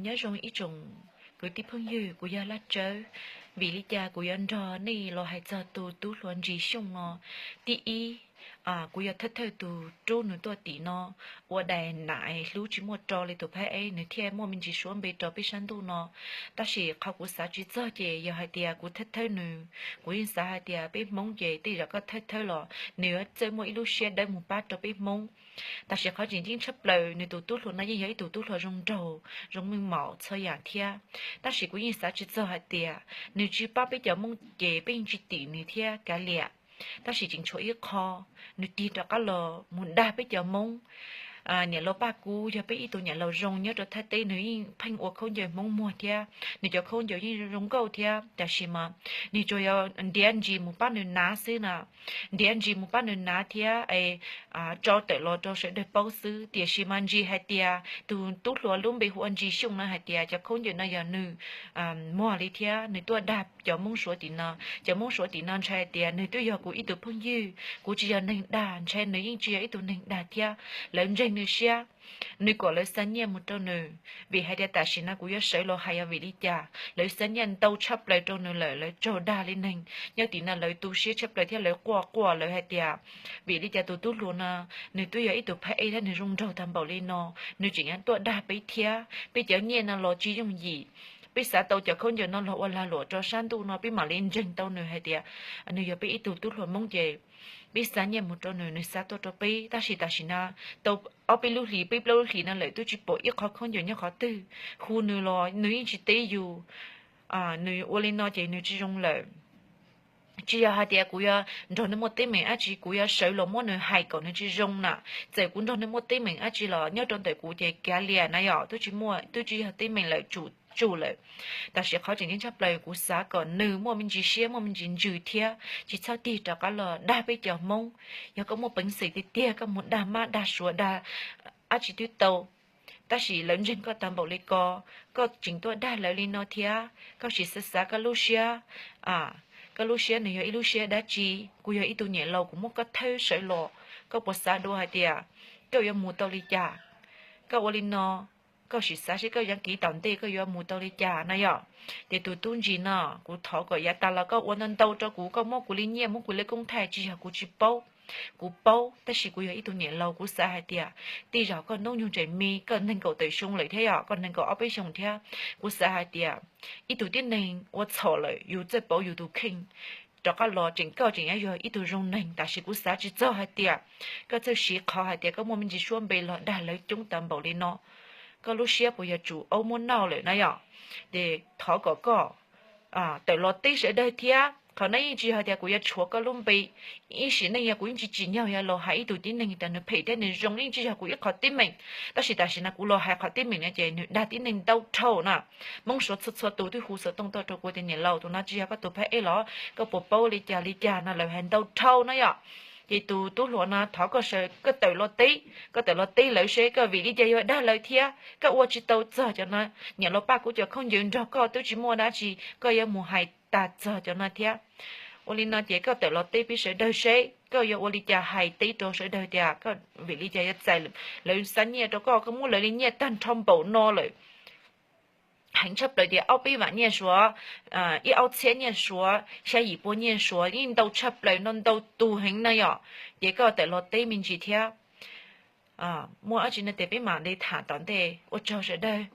Nyob zoo ib tsoom kwv tij phooj ywg, kuv yog Laj Tsawb. Vim li cas kuv yuav nrog nej los hais txog tus tub hluas Ntsis Xyooj no? Tib ib, kuv yog thawj thawj tus rub nws tuaj tim no ua dais nam hlub tsis muaj ro li tus phab eb, nws thiaj muaj me ntsis suab npe rau peb sab ntuj no. Tab sis qhov kuv xav tsis txog ces yog hais tias kuv thawj thawj nws, kuv yeej xav hais tias peb Hmoob ces tej zaum koj thawj thawj los nws yuav txawj muaj ib lub siab dawb mus pab rau peb Hmoob. Tab sis qhov tseem ceeb tshaj plaws nws tus tub hluas no yeej yog ib tug tub hluas zoo nraug zoo meej mom txhua yam thiab. Tab sis kuv yeej xav tsis txog hais tias nws tsis pab peb cov Hmoob ces peb yeej tsis tim nws thiab kav liam. Tab sis tseem tshuav ib qho, nws tig rov qab los mus dag peb cov Hmoob. Niam laus Paj Kub yog peb ib tug niam laus zoo nyob rau Thaib teb, nws yeej pheej ua khaub ncaws Hmoob muag thiab nws cov khaub ncaws yeej zoo nkauj thiab, tab sis mas nws tsuas yog ntiav Ntsis mus pab nws hnav xwb na. Ntiav Ntsis mus pab nws hnav thiab es tso tawm los rau sawv daws paub xwb. Tiam sis mas Ntsis hais tias tus tub hluas lub npe hu ua Ntsis Xyooj no hais tias cov khaub ncaws no yog nws muag li thiab nws tuaj dag cov Hmoob Suav tim no. Cov Hmoob Suav tim no ntshai hais tias nws twb yog kuv ib tug phooj ywg, kuv tsis yog neeg dag, ntshai nws yeej tsis yog ib tug neeg dag thiab. Lawv ntseeg nws siab, nws kom lawv xa nyiaj mus rau nws. Vim hais tias tam sim no kuv yuav sawv los hais yog vim li cas lawv xa nyiaj ntau tshaj plaws rau nws lawm, lawv tsaug dag li neeg nyob tim no, lawv tu siab tshaj plaws thiab lawv quaj quaj, lawv hais tias vim li cas tus tub hluas no nws twb yog ib tug phab ej thiab nws zoo nraug tag npaum li no, nws tseem yuav tuaj dag peb thiab peb cov nyiaj no los tsis yooj yim. Peb xav tau cov khaub ncaws no los ua lag luam rau sab ntuj no peb mam li ntseeg tau nws hais tias nws yog peb ib tug tub hluas Hmoob ces peb xa nyiaj mus rau nws, nws xa tuaj rau peb. Tab sis tam sim no tau ob peb lub hlis, peb plaub lub hlis no lawm twb tsis pom ib qho khaub ncaws nyob qhov twg, hu nws los nws yeej tsis teb yus. Nws ua li no ces nws tsis zoo lawm. Tsis yog hais tias kuv yuav nrog nws muaj teeb meem dab tsi, kuv yuav sawv los muab nws hais kom nws tsis zoo na. Txawm kuv nrog nws muaj teeb meem dab tsi los nyob rau ntawm kuv ces kav liam na yom, twb tsis muaj, twb tsis yog teeb meem lawm, tsum tsum lawm. Tab sis qhov tseem ceeb tshaj plaws kuv xav kom nws muaj me ntsis siab, muaj me ntsis ntsws thiab tsis txhob tig rov qab los dag peb cov Hmoob. Yog koj muaj peev xwm tiag tiag koj mus dag mab dag suav dag dab tsi twb tau. Tab sis lawv ntseeg koj tag npaum li ko, koj tseem tuaj dag lawv li no thiab, koj sim xav xav koj lub siab, koj lub siab nws yog ib lub siab dab tsi? Kuv yog ib tug niam laus kuv muab koj thawb sawv los, koj puas xav dua hais tias koj yuav mus tau li cas? Koj ua li no, koj sim xav seb koj yeej kev tom ntej koj yuav mus tau li cas na yom. Ces tus tub Ntsis no, kuv thov kom yav tas los koj ua ntau ntau rau kuv, koj muab kuv li nyiaj, muab kuv li koob thaij, tsis yog kuv tsis paub, kuv paub, tab sis kuv yog ib tug niam laus kuv xav hais tias tej zaum koj hnub nyoog tseem me, koj nees nkaum tawm xyoo lawm thiab yom, koj nees nkaum ob peb xyoo thiab. Kuv xav hais tias ib tug tib neeg ua txhaum lawm yus txawj pauv yus tus kheej rov qab los tseem koj tseem yuav yog ib tug zoo neeg. Tab sis kuv xav tsis txog hais tias koj txawj siv qhov hais tias koj muaj me ntsis suab npe los dag lawv coob tag npaum li no, koj lub siab puas yog tsum aub muab noj lawm na yom? Ces thov kom koj tawm los teb sawv daws thiab. Qhov no yeej tsis yog tias kuv yuav tshuav koj lub npe, ib sim neej yog kuv yeej tsis tsim nyog yog los hais ib tug tib neeg tias nws phem thiab nws zoo, yeej tsis yog kuv ib qho teeb meem. Tab sis tam sim no kuv los hais qhov teeb meem no ces nws dag tib neeg ntau dhau na. Hmoob Suav txhua txhua tus twb hu xov tooj tuaj rau kuv tias niam laus, tus no tsis yog koj tus phab ej los, koj puas paub li cas li cas no, lawv hais ntau dhau na yom. Ces tus tub hluas no thov koj, koj tawm los teb, koj tawm los teb lawv seb koj vim li cas yuav dag lawv thiab koj ua tsis tau txog cov no. Niam laus Paj Kub cov khaub ncaws nrog koj twb tsis muaj dab tsi, koj yuav mus hais tag txog cov no thiab. Ua li no ces koj tawm los teb peb sawv daws seb koj yuav ua li cas hais teb rau sawv daws tias koj vim li cas yuav txais lawv xa nyiaj rau koj, koj muab lawv li nyiaj tag nrho npaum no lawm. Heev tshaj plaws tias ob peb vam nyiaj Suav, ib ob txhiab nyiaj Suav, xya yim pua nyiaj Suav, yeej ntau tshaj plaws no, ntau tus heev na yom. Ces koj tawm los teb me ntsis thiab. Muaj dab tsi no ces peb mam li tham tom ntej, ua tsaug sawv daws.